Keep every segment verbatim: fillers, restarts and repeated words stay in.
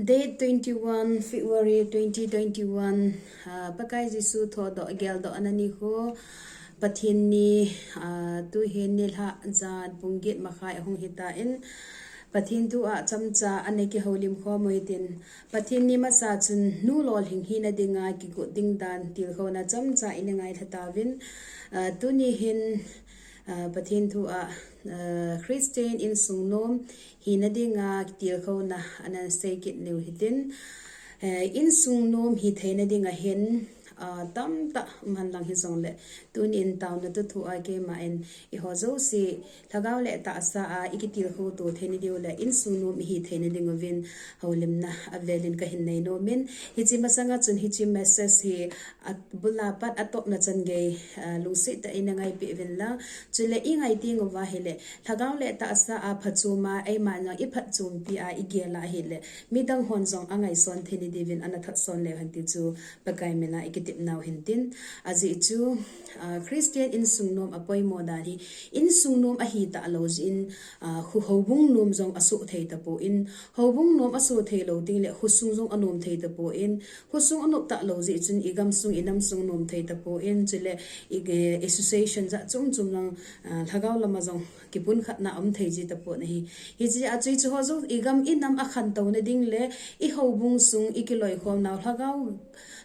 Date twenty-one February twenty twenty-one, ah, Pakai Jesu thodoh geldohna nikho, Pathen ni, ah, tuhin nilhah jan pung get makhai ahung hitan, Pathen thu a chomcha ana kihoulim khom u hitin, Pathen ni masa chun nu lolhing hina dinga kigot ding dan tilkhouna chomcha ina ngailha tauvin, ah, tuni hin, ah, Pathen thu a, ah, Christian insung nom hina dinga tilkhouna ana sei kit niu hitin, eh, insung nom hi theina dinga hin, ah, tamtah um henlang hijongle, tunin taona thu a keiman eiho jouse lhagao le tahsa a ikitilkhou to theina diu le insung nom ihi theina dinguvin houlimna avelin kahin nei nomin, hiche masanga chun hiche message hi abul a pat atopna chan gei, ah, lungset tah in nangaipi uvin lang. Chule ingai teng uva ahile, lhagao le tahsa a phatchom a, eima jong iphatchompi a igel a ahile, midang hon jong angaison theina diuvin ana thatson leu hen ti chu Pakai mina ikitep nau hintin. Ajeh chu, ah, Christian insung nom apoimo dan hi, insung nom ahi talou jeh in, ah, khu houbung nom jong asoh thei tapon, houbung nom asoh thei lou tengle, khosung jong anom thei tapon, khosung anom talou jeh chun, igamsung, inamsung nom thei tapon, chule i, eh, association jat chom chom jong, ah, lhagao lama jong kipun khatna um thei ji tapon ahi. Hiche a chu, hiche ho jong igam inam akhantouna ding le, ihoubung sung ikiloikhom nau lhagao,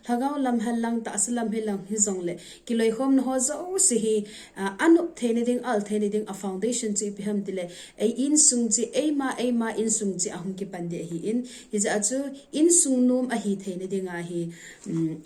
lhagao lam henlang, tahsa lam henlang hijongle, kiloikhomna ho jouse hi, ah, anop theina ding, al theina ding a foundation chu ipi ham tile, ei insung chu, eima, eima insung chu ahung kipan ding ahin, hijeh a chu insung nom ahi theina dinga hi, um,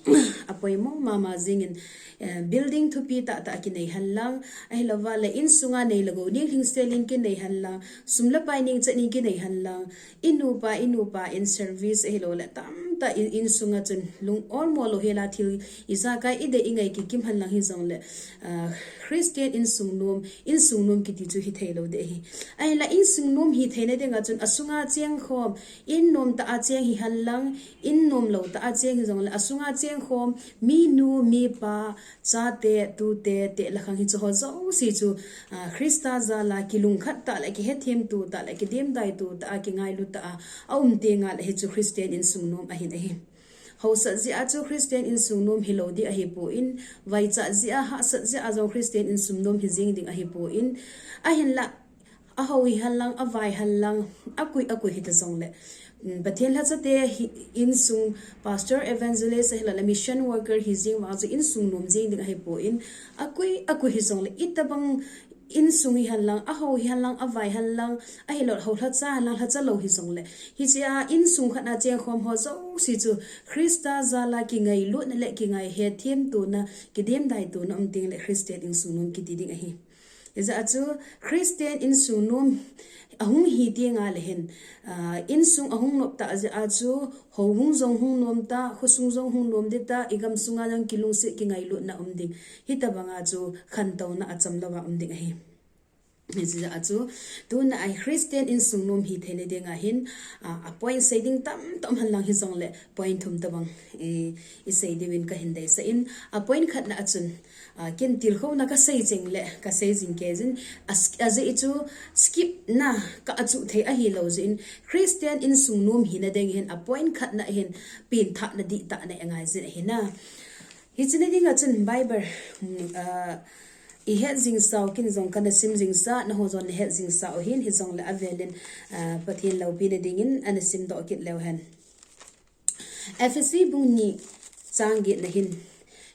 apoimo mama jingin, eh, building thupi tahtah kinei henlang, ahilouva le insunga nei le gou ning lhingselin kinei henlang, sum le pai ningchatnin kinei henlang, inupa, inupa in service ahilou le tamtah in, insunga chun lung olmo lou hela thil ijakai idei ingai kikim henlang hijongle, ah, Christian insung nom, insung nom kiti chu hi thei lou ding ahi. Ahinla insung nom hi theina dinga chun asunga chengkhom, in nom tah a cheng hi henlang, in nom lou tah a cheng hijongle asunga chengkhom, minu, mipa, chate, tute, tehlkhang hiche ho jouse chu, ah, Christa jal a kilungkhat tah le kihethem to tah le kidemdai to tah a kingailu tah a, aum tenga le hichu Christian insung nom ahin ahi. Haosat jeh a chu Christian insung nom hilou ding ahipon, vaichat jeh a, hahsat jeh a jong Christian insung nom hi jing ding ahipon, ahinla, ahao hi henlang, avai henlang, akui, akui hita jongle, um, Pathen lhachate hi insung, pastor, evangelist, ahilou le mission worker hi jing vang chu insung nom jing ding ahipon, akui, akui hijongle, itobang insung hi henlang, ahao hi henlang, avai henlang, ahilou le hao lhacha henlang, lhacha lou hijongle, hiche a insung khat a chengkhom ho jouse chu Christa jal a kingailutna le kingai hethem tona, kidemdai tona um tengle Christian insung nom kiti ding ahi. Hijeh a chu Christian insung nom ahung hi tenga le hin, ah, insung ahung nop tah jeh a chu houbung jong hung nom tah, khosung jong hung nom ding tah, igamsunga jong kilungset kingailutna um ding. Hitobanga chu khantouna acham louva um ding ahi. Hijeh a chu, tuna a Christian insung nom hi theina dinga hin, ah, apoint sei ding tamtah um henlang hijongle, point thum tobang i, isei diuvin kahin deisah in, apoint khatna a chun, ah, ken tilkhouna kasei jing le, kasei jing kei jin, as-, ajeh chu skip na ka achu thei ahilou jeh in, Christian insung nom hina ding hin apoint khatna hin penthahna dihtahna ingai jin ahina. Hiche na dinga chun Bible, um, ah, ihet jingsau, ken jong kana sim jingsah, nangho jong nahet jingsah u hin, hijongle avelin, ah, Pathen loupina dingin ana simdoh kit leu hen. Ephesi bung ni chang get na hin,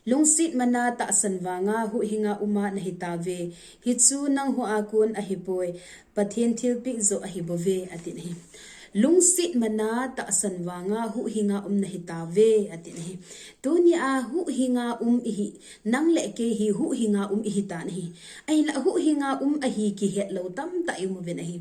lungset mana tahsan vanga huhhinga uma nahitauve, hichu nangho a kon ahipoi, Pathen thilpeh joh ahibouve, atin ahi. Lungset mana tahsan vanga huhhinga um nahitauve, atin ahi. Tunia huhhinga um ihi, nang le kei hi huhhinga um ihitan ahi. Ahinla huhhinga um ahi kihetlou tamtah ium uvin ahi.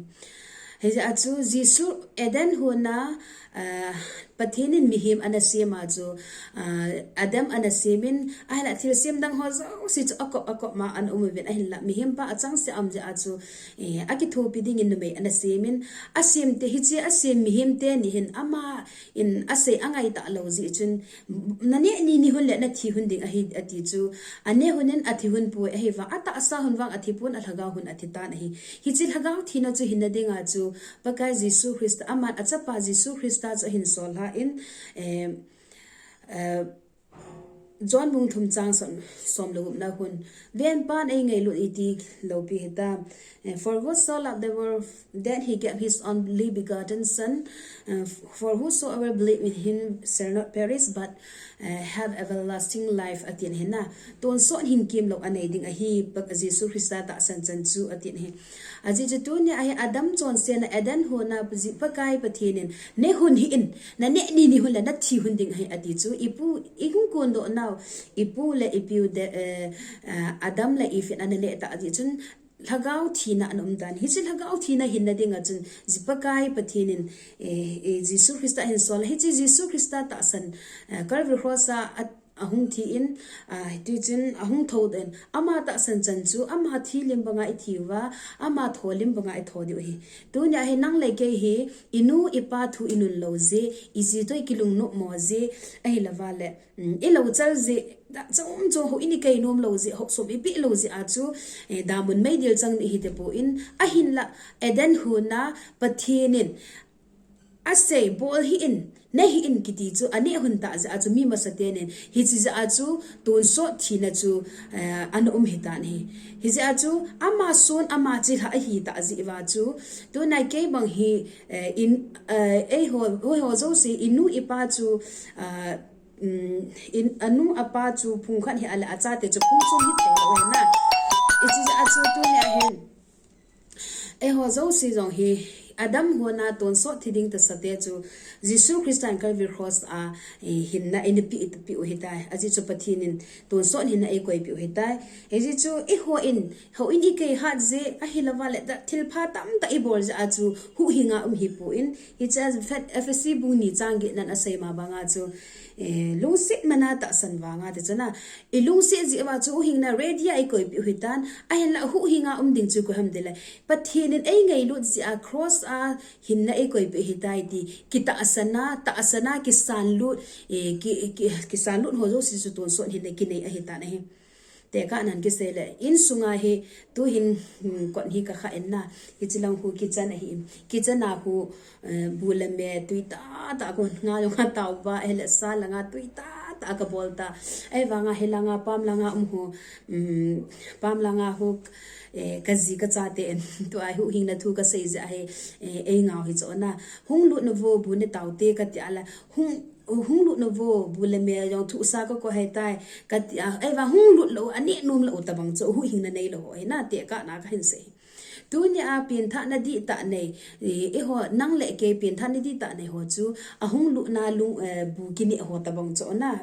Hijeh a chu Jesu Eden hon a, ah, Pathen in mihem ana sem a chu, ah, Adam ana semin, ahinla thilsem dang ho jouse chu akop, akop ma ana um uvin ahinla mihempa achangseh a um jeh a chu, eh, akithopi dingin numei ana semin, asemte hiche asem mihem teni hin ama in asei angai talou jeh chun, naneh ni nihun le nathi hun ding ahi ati chu, aneh hun in athi hun poi ahivang, atahsa hun vang athipon alhagao hun athitan ahi. Hiche lhagao thina chu hina dinga chu, Pakai Jesu Christa, aman achapa Jesu Christa chu ahin sol lha in, eh, eh, John bung thum chang som, som le gup na hun. Ven pan eingailut iti loupi hita. Eh, for God so loved the world that he gave his only begotten Son, uh, for whosoever believe in him shall not perish but, uh, have everlasting life, atin hina. Tonsot hinkemlou anei ding ahi, Pak Jesu Christa tahsan chan chu, atin hi. Ajeh chu tunia hi Adam chonsetna Eden hon a Pakai Pathen in, nehon hih in, naneh ni ni hon le nathi hon ding ahi, ati chu. Ipu, ihung kondoh nau, ipu le ipiu de, eh, eh, Adam le Eve in ananeh tah jeh chun, lhagao thina ana um tan. Hiche lhagao thina hinna dinga chun, Pakai Pathen in, eh, eh, Jesu Christa ahin sol. Hiche Jesu Christa tahsan, eh, Calvary Cross a, a, ahung thi in, ah, hiti chun ahung thou den. Ama tahsan chan chu, ama thi lim banga ithi uva, ama tho lim banga itho diu ahi. Tunia hi nang le kei hi, inu ipa thu inun lou jeh, iji toh ikilungnop mo jeh, ahilou vale. Um, ilou chal jeh, da, chom chom houin ikei nom lou jeh, hou som ipeh lou jeh a chu, eh, damun meidil chang ni hite pon, ahinla, Eden hon a Pathen in, asei bol hih in, nehih in kiti chu, aneh hon tah jeh a chu, mi masaten in, hiche jeh a chu, tonsot thina chu, eh, ana um hitan ahi. Hijeh a chu, ama son, ama chilhah ahi tah jeh uva chu, tunia kei bang hi, eh, in, eh, eiho, hoiho jouse, inu ipa chu, ah, um, in, anu apa chu phung khat hi a le achate chu phung chom hithei lou hina. Hiche jeh a chu tunia hin, eiho jouse jong hi Adam hon a tonsot thi ding tahsate chu Jesu Christa in Calvary Cross a, eh, hinna eina pe, pe u hitai. Ajeh chu Pathen in tonsot hinna eikoipeh u hitai. Hijeh chu eihon, houin ikei hat jeh, ahilou vale da thilpha tamtah ibol jeh a chu huhhing a um hipon, hiche a Ephe-, Ephesi bung ni chang get nan asei ma banga chu, eh, lungset mana tahsan vanga ti chun a, ilungset jeh uva chu huhhingna ready a eikoipeh u hitan, ahinla huhhing a um ding chu koi ham tile, Pathen in eingailut jeh a cross a hinna eikoipeh u hitai ti, kitahsan a, tahsan a kisanlut, eh, ki, ki, kisanlut ho jouse chu tonsot hinna kinei ahitan ahi. Tekah nan kisei le, insunga hi, tuhin, hmm, kot hi kakha in na, hiche lang hu kitchen ahi, kitchen a hu, eh, bu le me, tui tahtah kon nga jong atao uva, ahile sa langa tui tahtah kabol ta. Ahivanga hilanga pam langa um hu, um, pam langa hu, eh, kaji kachate in, tua huhhingna thu kasei jeh ahi, eh, eingao hi chu na. Hung lut na vo bu ne tao te kati a la, hung, hung lut na vo, bu le me jong thusa kakoi ahitai, kati a, ahivang hung lut lou, aneh nom lou tabang chu, huhhingna neilou ho, hina tekah na kahin sei. Tunia penthahna dihtah nei, eh, eiho, nang le kei penthahna dihtah nei ho chu, ahung lutna lung, eh, bu kineh ho tabang chu na.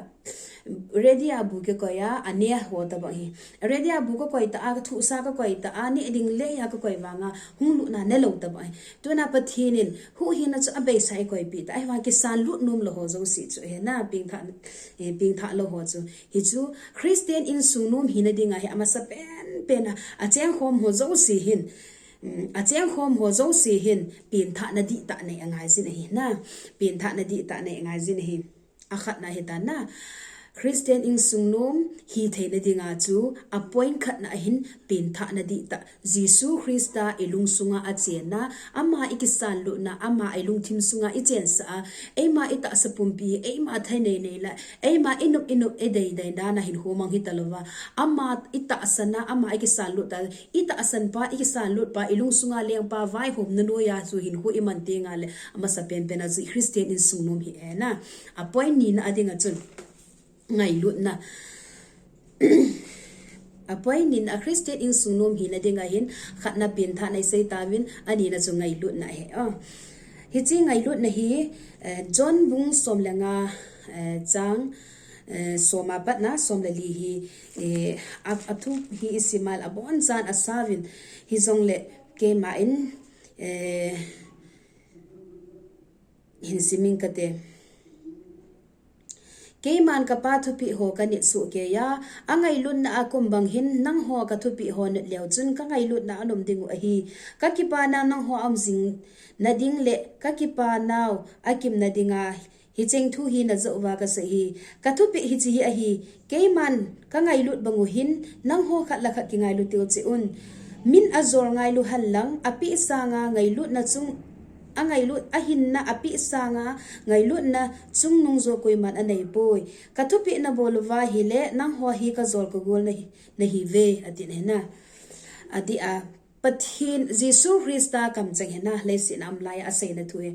Ready a bu kakoi a, aneh ho tabang hi. Ready a bu kakoi ta a, kathusa kakoi ta a, neh ding le a kakoi vanga, hung lutna nelou tabang hi. Tunia Pathen in, huhhingna chu abeisa eikoipeh ta, ahivang kisanlut nom lou ho jouse chu, hina, pengthah, eh, pengthah lou ho chu. Hichu, Christian insung nom hina dinga hi amasapen, pen a, achengkhom ho jouse hin, um, achengkhom ho jouse hin, penthahna dihtah nei angaijin ahi, na, penthahna dihtah nei angaijin ahi. Akhatna hitan na, Christian insung nom hitheina dinga chu, a point khatna ahin penthahna dihtah. Jesu Christa ilungsunga achenna, ama ikisanlutna, ama ilungthim sunga ichensah a, eima itahsa pumpi, eima thei nei nei la, eima inop inop idei dei dan a hinkho mang hitalouva, ama itahsan a, ama ikisanlut ta, itahsan pa, ikisanlut pa, ilungsunga lengpa, vaihomna noiya chu hinkho iman tengle, amasapen pen a chu Christian insung nom hi e na. A point nina a dinga chun, ngailutna. A point nina, Christian insung nom hina dinga hin, khatna penthahna isei tauvin, anina chu ngailutna ahi. Oh. Hiche ngailutna hi, eh, John bung som le nga, eh, chang, eh, som a patna, som le li hi, eh, a, athu hi isim a le abonchan asauvin, hijongle keima in, eh, hin sim ing kate. Keiman kapa thupeh ho kanit soh keiya, angailutna a kum bang hin nangho kathupeh ho nit leu chun kangailutna anom dingu ahi. Kakipana nangho aum jing nading le kakipanau akimna dinga hicheng thu hi najah uva kasei hi. Kathupeh hiche hi ahi. Keiman kangailut bangu hin nangho khat le khat kingailut tiu cheh un. Min ajol ngailu henlang, apeh sanga ngailutna chung, angailut, ahinna apeh sanga ngailutna chungnung jo koiman aneipoi. Kathupeh nabol uva ahile, nangho hi kajol kagol nahi, nahiuve, ati ahi na. Adeh a, Pathen Jesu Christa kamcheng ahi na, leiset a um laiya aseina thu hi.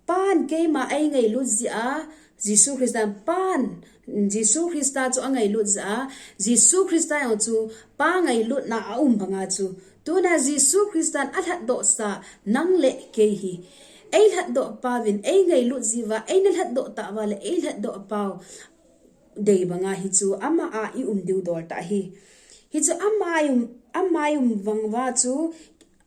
Pan keima eingailut jeh a, Jesu Christa, Pan, Jesu Christa chu angailut jeh a, Jesu Christa jong chu Pa ngailutna a um banga chu. Tuna Jesu Christan alhatdoh sa nang le kei hi. Eilhatdoh pauvin, eingailut jeh uva, eina lhatdoh tauva le, eilhatdoh pau dei banga hichu, ama a i um diu dol tah ahi. Hichu ama i um, ama i um bang uva chu,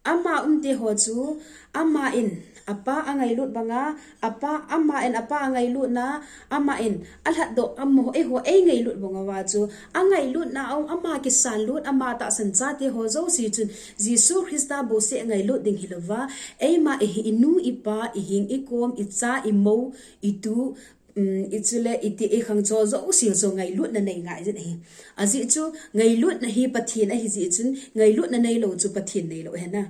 ama umte ho chu, ama in, apa angailut banga, apa, ama in, apa angailutna, ama in, alhatdoh, amaho, eiho, eingailut bang uva chu, angailutna a um, ama kisan lut, ama tahsan chate ho jouse chun, Jesu Christa bouseh angailut ding hilouva, eima ihi, inu, ipa, ihing, ikom, icha, imou, itu, um, ichu le iti, ikhang cho jouse chu ngailutna nei ngai jin ahi. Ajeh chu ngailutna hi Pathen ahi jeh chun, ngailutna neilou chu Pathen neilou ahi na.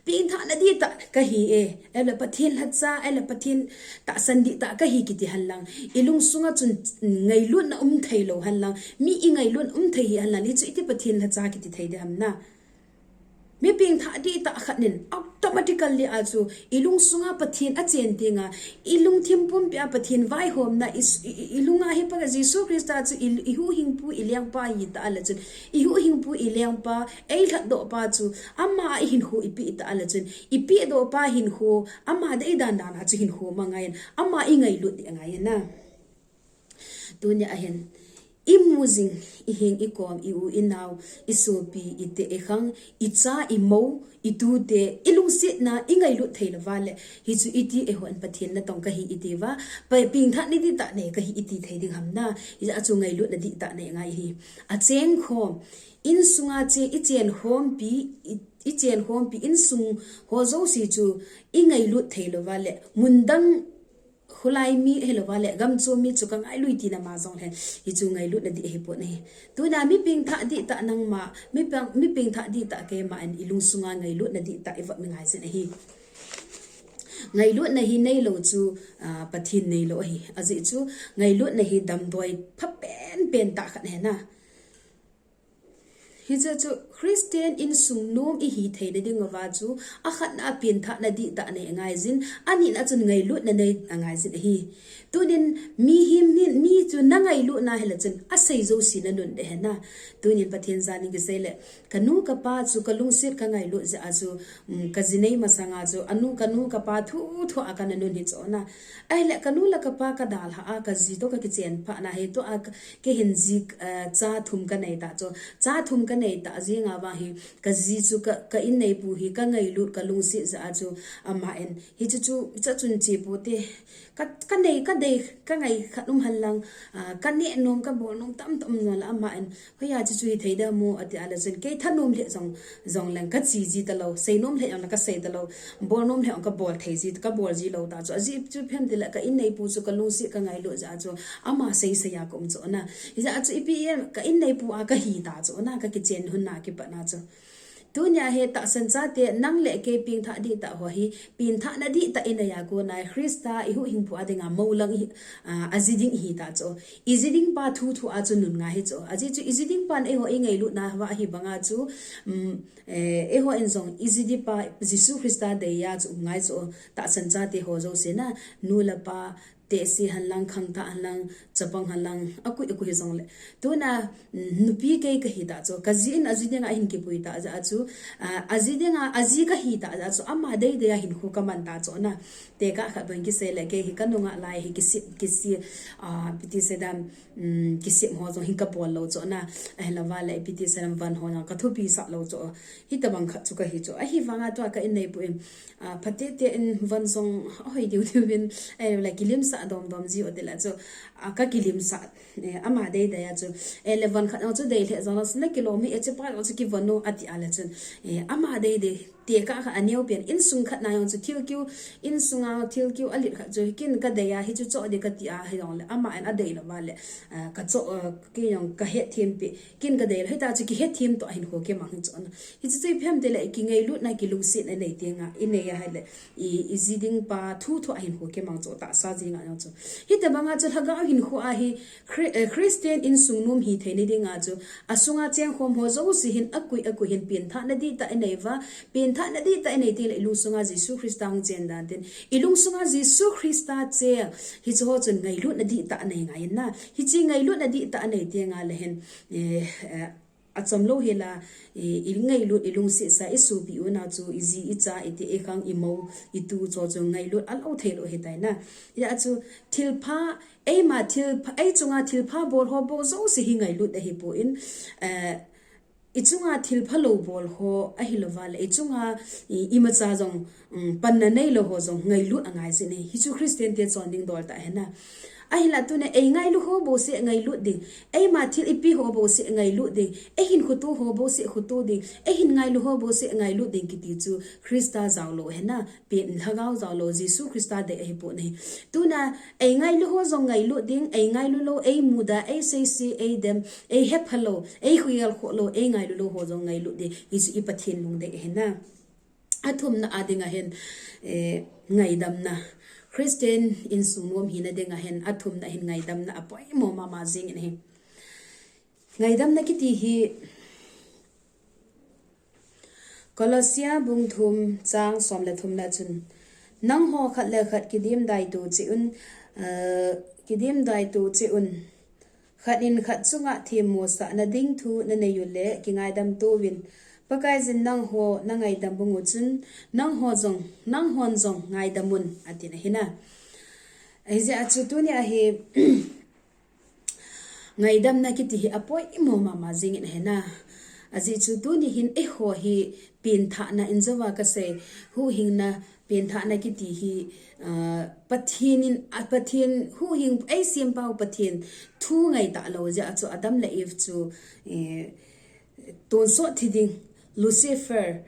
Pengthahna dihtah kahi e, ahile Pathen lhacha, ahile Pathen tahsan dihtah kahi kiti henlang, ilungsunga chun, um, ngailutna um theilou henlang, mi ingailutna um thei hi henlang, hichu iti Pathen lhacha kiti thei ding ham na. Mi pengthah dihtah khat in automatically a chu, ilungsunga Pathen achen tenga, ilungthim pumpi a Pathen vaihomna, i, i, i, ilunga hi pa Jesu Christa chu i, ihuhhingpu ilengpa ahitah le chun, ihuhhingpu ilengpa, eilhatdoh pa chu, ama a ihinkho ipeh tah le chun, ipehdoh pa hinkho, ama deidan dan a chu hinkho mang angaiyin, ama ingailut ding angai ahi na. Tunia hin, imu jing, ihing, ikom, i-u, inao, isopi, ite, ikhang, icha, imou, itute, ilungsetna, ingailut theilouva le, hichu iti eihon Pathen natong kahi iti uva, pa, pengthahna dihtah nei kahi iti thei ding ham na, hijeh a chu ngailutna dihtah nei ngai ahi. Achengkhom, insunga che, ichen khompi, i, ichen khompi, insung ho jouse chu, ingailut theilouva le, mundang Khulai mi ahilouva le, gamchom mi chu kangailui tina ma jongle, hichu ngailutna dih ahipon ahi. Tuna mi pengthah dihtah nangma, mi peng, mi pengthah dihtah keima in ilungsunga ngailutna dihtah ivop mi ngai jin ahi. Ngailutna hi neilou chu, ah, Pathen neilou ahi. Ajeh chu, ngailutna hi damdoi pha penpen tah khat ahi na. Hiche chu Christian insung nom ihi theina diuva chu, akhatna a pengthahna dihtah nei angai jin, anina chun ngailutna nei angai jin ahi. Tunin mihem hin, mi chu nangailutna hile chun, asei jouse nanun ding ahi na. Tunin Pathen janin kisei le, kanu kapa chu kalungset kangailut jeh a chu, um, kaji nei masanga chu, anu kanu kapa thuthu a kana nun hi chu na. Ahile kanu le kapa kadalhah a, kaji toh kakichen phat na hi toh a, kahin ji, eh, cha thum kanei ta chu. Cha thum kanei ta jing a vang hi, kaji chu ka, ka inneipu hi, kangailut, kalungset jeh a chu, aman, hichu chu, cha chun che pote, ka, kanei, kadei, kangai khat um henlang, ah, kaneh nom, kabol nom tamtah um jongle aman, hoiya chu chu hithei dem mo, ati a le chun, kei thanom lheh jong, jongleng kache ji talou, seinom lheh jongle kasei talou, bolnom lheh jong kabol thei ji, kabol ji lou ta chu. Ajeh chu ipi ham itile ka inneipu chu kalungset kangailut jeh a chu, ama seisei a kaum chu na. Hijeh a chu ipi em, ka inneipu a kahi ta chu na, kakichen hun na kipat na chu. Tunia hi tahsan chate, nang le kei pengthah dihtah ho hi, pengthahna dihtah inei a kona Christa ihuhhingpu a dinga moulang hi, ah, aji ding ihi ta chu. Iji ding pa thuthu a chu nun ngai hi chu. Ajeh chu iji ding pan eiho ingailutna uva ahi banga chu, um, eh, eiho in jong iji ding pa Jesu Christa dei a chu um ngai chu. Tahsan chate ho jouse na, nu le pa, tehse henlang, khangthah henlang, chapang henlang, akui, akui hijongle. Tuna, mm, nupi kei kahi ta chu, kaji in aji dinga ahin kipui ta jeh a chu, ah, aji dinga, aji kahi ta jeh a chu, ama deidei a hinkho kaman ta chu na. Tekah khat bang kisei le, kei hi kanunga lai hi kisem, kisem, ah, ipi ti sei dem, um, kisem ho jong hi kabol lou chu na. Ahilouva le, ipi ti sei dem, von ho jong kathupi sah lou chu. Hitobang khat chu kahi chu. Ahivanga tua ka inneipu in, ah, phatecha in von jong ahoi diu diu vin, eh, le kilimsah domdom ji u tile chu, ah, kakilimsah, eh, ama deidei a chu, eh, le von khat jong chu dei lheh jongle, nakilom hih e, chepa jong chu kivon o, ati a le chun, eh, ama deidei, Tekah khat aneo pen, insung khat na jong chu thil kiu, insunga thil kiu alet khat chu kin kadei a, hichu choh ding kati a, hijongle, ama in adei lou va le, ah, kachoh, ah, kei jong kahet them pi, kin kadei lou, hita chu kihet them toh ahin ho kemang hi chu na. Hichu chu ipi ham tile, kingailutna kilungsetna nei tenga, inei a hile, i, iji ding pa thu toh ahin ho kemang chu tahsa jinga jong chu. Hitobanga chu lhagao hinkho a hi, Chri-, eh, Christian insung nom hi theina dinga chu, asunga chengkhom ho jouse hin akui akui hin penthahna dihtah inei uva, penthahna dihtah inei tengle ilungsunga Jesu Christa hung chen dan tin, ilungsunga Jesu Christa cheng, hichu ho chun ngailutna dihtah anei ngai in na, hiche ngailutna dihtah anei tenga le hin, eh, eh, achom lou hela, i, ingailut, ilungsetsa, isopi unau chu, iji, icha, iti, ikhang, imou, itu, chu chu ngailut alou thei lou hitai na. Hijeh a chu, thilpha, eima thilpha, ei chunga thilpha bol ho bou jouse hi ngailut ahipon, eh, ichunga thilpha lou bol ho ahilou va le, ichunga i, imacha jong, um, panna neilou ho jong ngailut angai jin ahi. Hichu Christian te chonding dol tah ahi na. Ahinla tunia eingailu ho bouseh ngailut ding, eima thil ipi ho bouseh ngailut ding, eihin khoto ho bouseh khoto ding, eihin ngailu ho bouseh ngailut ding kiti chu Christa jaolou ahi na. Pen lhagao jaolou, Jesu Christa dei ahipon ahi. Tunia eingailu ho jong ngailut ding, eingailu lou, eimuda, eiseise, eidem, eihepha lou, eikhohel khoh lou, eingailu lou ho jong ngailut ding. Hichu i Pathen lungdei ahi na. Athumna a dinga hin, eh, ngaidamna. Christian insung nom hina dinga hin, athumna hin ngaidamna apoimo mama jingin ahi. Ngaidamna kiti hi, Colossia bung thum chang som le thum na chun, nangho khat le khat kidimdai to cheh un, eh, kidimdai to cheh un. Khat in khat chunga themmosahna ding thu nanei uleh kingaidam to uvin. Pakaiyin nangho nangaidam bang u chun, nangho jong, nanghon jong ngaidam un, atin ahi na. Hijeh a chu tunia hi, ngaidamna kiti hi apoimo mama jingin ahi na. Ajeh chu tuni hin eiho hi penthahna in jouva kasei, huhhingna, penthahna kiti hi, ah, Pathen in, ah, Pathen huhhing eisempau Pathen thu ngaitah lou jeh a chu Adam le Eve chu, eh, tonsot thi ding, Lucifer,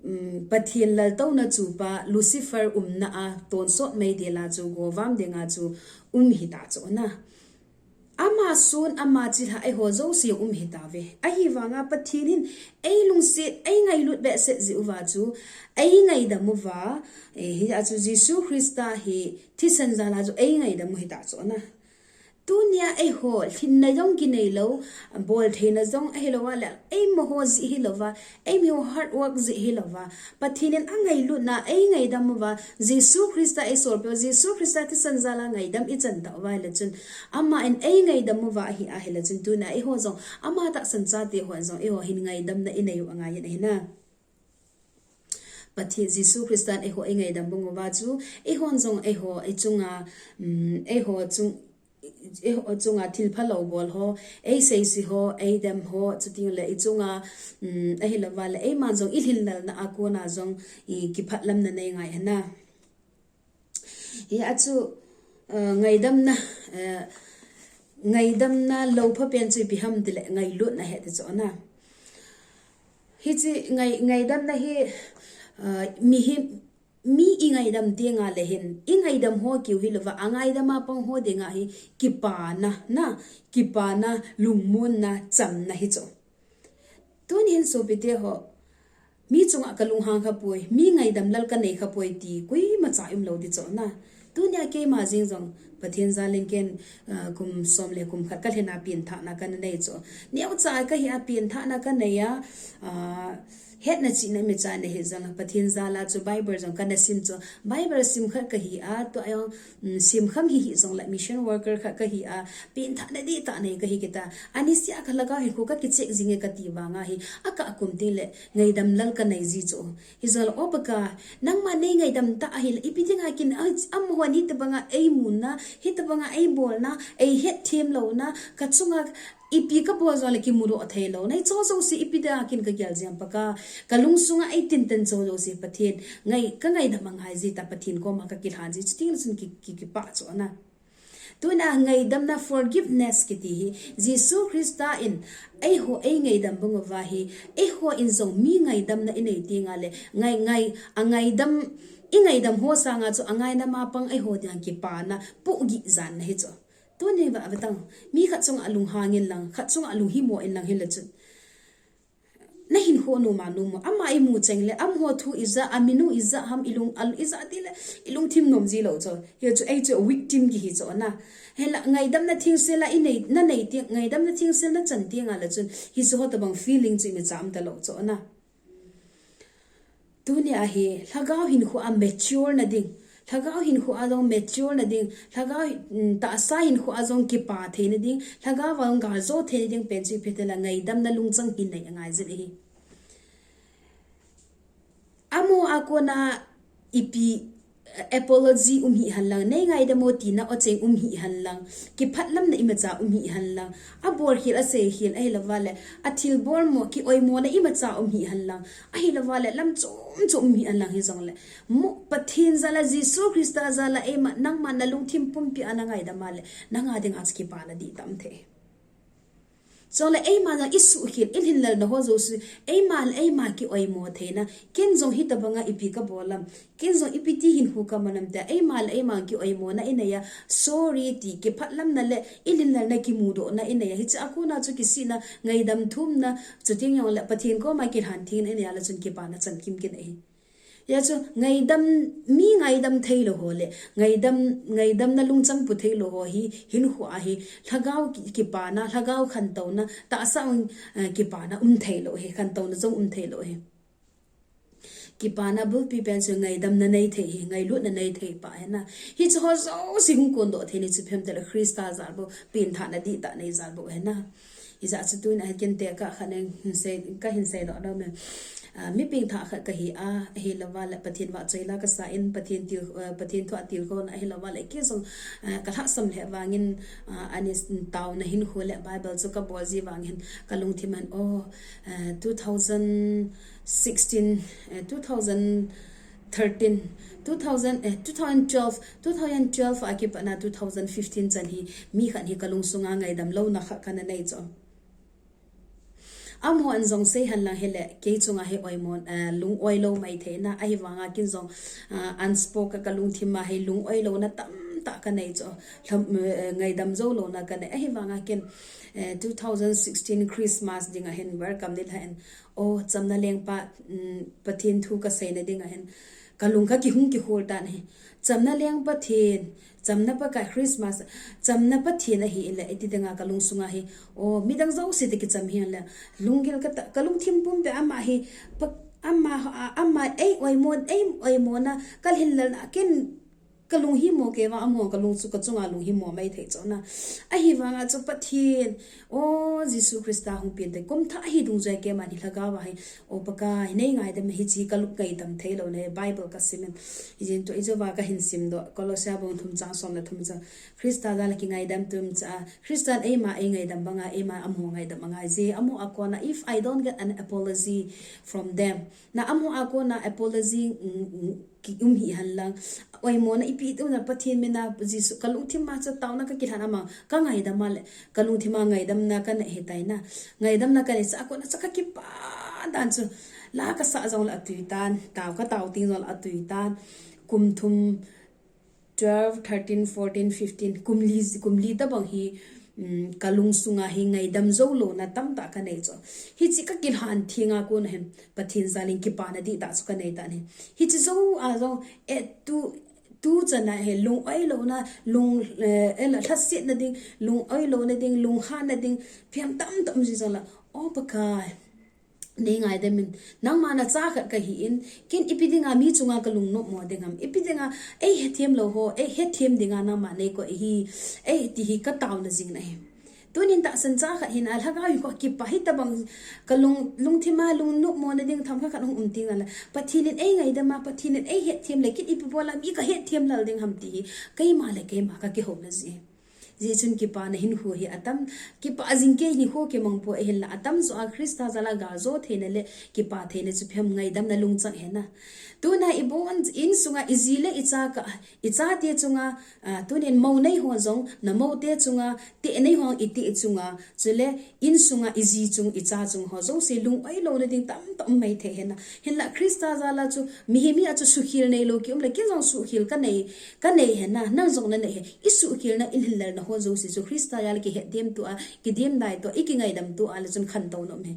um, Pathen laltouna chupa Lucifer umna a tonsot meidil a chu govam dinga chu um hita chu na. Ama sun, ama chilhah eiho jouse um hitauve. Ahivanga Pathen hin eilungset, eingailut behseh jeh uva chu, eingaidam uva, eh, hijeh a chu Jesu Christa hi thisan jal a chu eingaidam u hita chu na. Tunia eiho lhinna jong kinei lou, boltheina jong ahilou a le, eimaho jeh hilou va, eimiho hard work jeh hilou va, Pathen in angailutna eingaidam uva, Jesu Christa eisolpeh u, Jesu Christa thisan jal a ngaidam ichan tauva ahile chun, ama in eingaidam uva ahi, ahile chun tunia eiho jong, ama tahsan chate hon jong eiho hin ngaidamna inei u angaiyin ahi na. Pathen Jesu Christan eiho eingaidam bang uva chu, eihon jong eiho, ichunga, um, eiho chung, eiho chunga thilpha lou bol ho, eiseise ho, eidem ho, chutengle ichunga, um, ahilou va le, eiman jong ilhinlelna a kona jong, i kiphatlamna nei ngai ahi na. Hijeh a chu, eh, ngaidamna, eh, ngaidamna lou pha pen chu ipi ham tile ngailutna ahi ti chu na. Hiche ngai, ngaidamna hi, eh, mi hi, mi ingaidam tenga le hin, ingaidam ho kiu hilou va, angaidam a pang ho dinga hi kipana, na, kipana, lungmonna, chamna hi chu. Tuni hin sopite ho, mi chunga kalunghang khapoi, mi ngaidam lal kanei khapoi ti koimacha umlou ti chu na. Tunia keima jeng jong, Pathen jal in ken, ah, kum som le kum khat kalhin a penthahna kana nei chu. Neocha kahi a penthahna kanei a, ah, hetna chihna imacha nei hih jongle, Pathen jal a chu Bible jong kana sim chu. Bible sim khat kahi a, tua jong, um, simkham hih jongle, mission worker khat kahi a, penthahna dihtah nei kahi kit a. Anisea kalhagao hinkho kakichek jinge kati vanga hi, akah kum tengle, ngaidam lal kanei ji chu. Hijongle, O Pakai, nangman neingaidam tah ahile, ipi dinga kin, a, amahon hitobanga eimu na, hitobanga eibolna, eihetthem louna, kachunga ipi kabol jongle kimudoh thei lou. Neicho jouse ipi dinga kin kagel jeng Pakai, kalungsunga eitinten cho jouse Pathen, ngai, kangaidam angai ji ta Pathen koma kakilhan ji, chutengle chun ki, ki, kipah chu na. Tuna ngaidamna forgiveness kiti hi, Jesu Christa in eiho eingaidam bang uva hi, eiho in jong mi ngaidamna inei tenga le, ngai, ngai, angaidam, ingaidam ho sanga chu angaina mapang eiho dinga kipana pohgih janna hi chu. Tuni va, vetang, mi khat chunga lunghang in lang, khat chunga lunghimo in lang hile chun. Nahin ho nom a nom mo. Ama imu cheng le, amaho thu ija, aminu ija, ham ilung, al ija ti le, ilungthim nom ji lou chu. Hichu, ei chu victim kihi chu na. Hela, ngaidamna thingse la inei, nanei ti, ngaidamna thingse nachan tenga le chun. Hichu ho tabang feeling chu imacha um talou chu na. Tuni ahi, lhagao hinkho a mature na ding. Lhagao hinkho a jong mature na ding. Lhagao, mm, tahsa hinkho a jong kipa thei na ding. Lhagao a jong galjo thei na ding pen chu ipi ti le ngaidamna lungchang hin nei angai jin ahi. Amaho a kona ipi, eh, apology um hih hen lang, nei ngaidam o tina o cheng um hih hen lang, kiphatlamna imacha um hih hen lang, abolkhel, aseikhel, ahilouva le, athilbol mo, kioimo na imacha um hih hen lang, ahilouva le, lam chom chom um hih hen lang hijongle, mo Pathen jal a, Jesu Christa jal a, eima, nangma nalungthim pumpi a nangaidam a le, nanga dinga chu kipana dihtah um thei. Chule eima jong isuhkhel, ilhinlelna ho jouse, eima le eima kioimo theina, ken jong hitabanga ipi kabol lam, ken jong ipi ti hinkho kaman lam tia, eima le eima kioimona inei a, sorry ti, kiphatlamna le ilhinlelna kimudohna inei a, hiche a kona chu kisihna, ngaidam thumna, chuteng jongle Pathen koma kilhan thengna inei a le chun kipana chamkim kinei ahi. Hijeh chun ngaidam, mi ngaidam theilou ho le, ngaidam, ngaidamna lungchang pu theilou ho hi, hinkho a hi, lhagao ki-, kipana, lhagao khantouna, tahsa, eh, kipana um theilou hi, khantouna jong um theilou hi. Kipana bulpi pen chu ngaidamna nei thei hi, ngailutna nei thei pa hi na. Hiche ho jouse hung kondoh theina chu ipi ham itile Christa jal bou, pengthahna dihtah nei jal bou hi na. Hijeh chun tuna hi ken tekah khat nei hin sei, kahin seidoh nom e. Ah, mi pengthah khat kahi a, ahilouva le Pathen vahchoila kasa in, Pathen til, ah, Pathen thu a tilkhouna ahilouva le kei jong, ah, kalhahsam lheh vangin, ah, ani taona hinkho le Bible chu kabol ji vangin kalungthim in, oh, ah, two thousand sixteen, eh, two thousand thirteen, two thousand, eh, two thousand twelve, two thousand twelve a kipatna two thousand fifteen chan hi, mi khat hi kalungsunga ngaidam louna khat kana nei chu. Amaho in jong sei hen lang hile, kei chunga hi oimo, eh, lung-oi lou mai thei na, ahivanga ken jong, ah, unspoken kalungthim a hi lung-oi louna tamtah kanei chu, lham, eh, ngaidam jou louna kanei, ahivanga ken, eh, two thousand sixteen Christmas dinga hin welcome nilhah in, oh, chamna lengpa, mm, Pathen thu kaseina dinga hin, kalung kha kihung kikhol tan ahi. Chamna leng Pathen, chamna Pakai Christmas, chamna Pathen ahi le, iti dinga kalungsunga hi, oh, midang jouse toh kicham hih in le, lunggil kata, kalungthim pumpi a ama hi, pa, ama, a, ama ei oimo, ei oimona, kalhinlelna, ken kalung himo kei vang, amaho kalung chu kachunga lung himo mai thei chu na. Ahivanga chu Pathen, oh, Jesu Christa hung pen te, kum thah hi dungjui a keima hi lhagao a hi, oh, Pakai, nei ngaidam hiche kalung ngaidam thei louna, Bible kasim in. Hijeh chun ijouva kahin simdoh, Colossia bung thum chang som le thum chu, Christa jal a kingaidam tum cha, Christan eima eingaidam banga, eima amaho ngaidam angai je, amaho a kona, if I don't get an apology from them, na amaho a kona apology, mm, mm, ki um hih hen lang. Oimona ipi tina Pathen mina Jesu kalungthim a chu taona kakilhan ama, kangaidam a le, kalungthim a ngaidamna kanei ahitai na. Ngaidamna kanei sa a kona sa kakipa dan chu. La kasah jongle atui tan, tao katao teng jongle atui tan. Kum thum, twelve, thirteen, fourteen, fifteen, kum li, kum li tabang hi, um, kalungsunga hi ngaidam jou louna tamtah kanei chu. Hiche kakilhan thenga kona hin, Pathen jal in kipana dihtah chu kanei tan ahi. Hiche jou a jong, eh, tu, tu chan a hi lung-oi louna, lung, eh, eh, lhasetna ding, lung-oi louna ding, lunghanna ding, ipi ham tamtah um ji jongle, oh, Pakai, nei ngaidam in, nangma nacha khat kahi in, ken ipi dinga mi chunga kalung nopmo ding ham, ipi dinga eihethem lou ho, eihethem dinga nangma neikoi ahi, eh, ti hi kataona jing ahi. Tunin tahsan cha khat hin a lhagao hinkho kipa hitabang kalung, lungthim a lung nopmona ding themkhat khat hung um teng le, Pathen in eingaidam a, Pathen in eihethem le, ken ipi bol a mi kahethem lal ding ham ti hi, keima le keima kakihouna ji. Ajeh chun kipana hinkho hi atam, kipa jing kei hinkho kimang poi, ahinla atam jo a Christa jal a gajo theina le kipa theina chu phem ngaidamna lungchang hena. Tuna ibon insunga iji le icha ka, ichate chunga, ah, tunin mou nei ho jong, na moute chunga, teh nei ho iti chunga, chule insunga iji chung, icha chung ho jouse lung-oi louna ding tamtah um maithei hena. Hinla Christa jal a chu, mihem hi a chu sukhel neilou ki um le, kei jong sukhel ka nei, ka nei hena, nang jong na nei hi. I sukhel na, i hinlel na ho jouse chu Christa jal a kihet dem to a, kidem dai to, i kingaidam to a le chun khantou na um hi.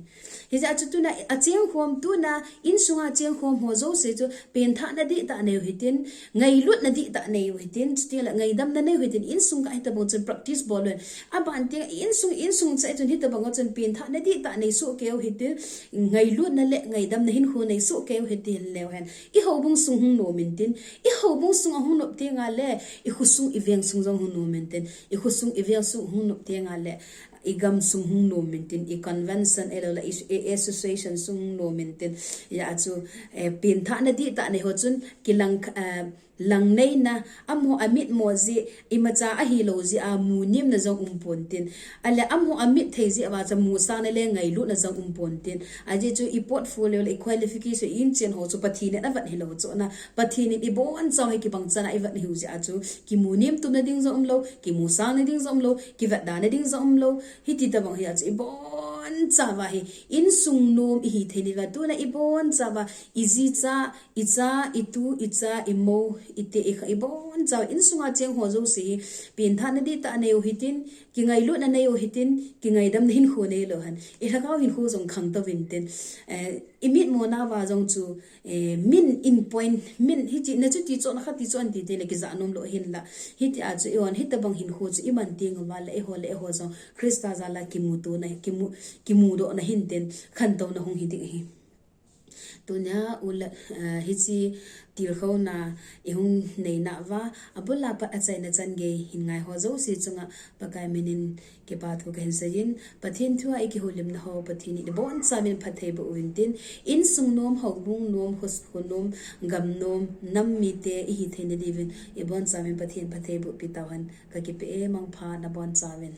Hijeh a chu tuna, achengkhom tuna, insunga chengkhom ho jouse chu, penthahna dihtah nei u hitin, ngailutna dihtah nei u hitin, chuti le ngaidamna nei u hitin, insung ka hitobang chun practice bol un. Aban teng, insung, insung chai chun hitobang chun penthahna dihtah nei soh kei u hitin, ngailutna le ngaidamna hinkho nei soh kei u hitin leu hen. I houbung sung hung nom intin, i houbung sung a hung nop teng a le, i khosung i veng sung jong hung nom intin, i khosung i veng sung hung nop teng a le, i gam sung hung nom intin, i convention, ahilou le, i, i association sung hung nom intin. Hijeh a chu, eh, penthahna dihtah nei ho chun, kilang, eh, lang neina, amaho amit mo jeh, imacha ahilou jeh a, mu nemna jong um pontin. Ale amaho amit thei jeh a, va cha musangna le ngailutna jong um pontin. Ajeh chu i portfolio le i qualification i inchen ho chu Pathen in avet hilou chu na. Pathen in ibon chauva hi kibang chan a ivet hiu jeh a chu, kimu nem tumna ding jong umlou, kimusangna ding jong umlou, kivetdana ding jong umlou. Hiti tobang hi a chu ibon chauva hi insung nom ihi thei ni va, tuna ibon chauva, iji cha, icha, itu, icha, imou, ite, ikha, ibon chauva, insunga cheng ho jouse hi, penthahna dihtah nei u hitin, kingailutna nei u hitin, kingaidamna hinkho neilou hen. I lhagao hinkho jong khangtou vintin. Eh, i mit mo nauva jong chu, eh, min in point, min hiti na chu ti chon, kha ti chon ti te le kija nom lou hinla. Hiti a chu i on, hitobang hinkho chu i man teng uva le, eiho le eiho jong Christa jal a kimuto na, kimu, kimudoh na hintin, khantou na hung hi ding ahi. Tunia u le, eh, hiche tilkhouna i hung nei nauva, abul a pat achaina chan gei hin ngai ho jouse chunga Pakai min in kipa thu kahin seiyin, Pathen thu a i kihoulimna ho, Pathen in ibon chauvin phatthei boh uvin tin, insung nom, houbung nom, khos-, kho nom, gam nom, nam mite ihi theina diuvin, ibon chauvin Pathen phatthei boh pi tauhen, kakipe e, mangpha nabon chauvin.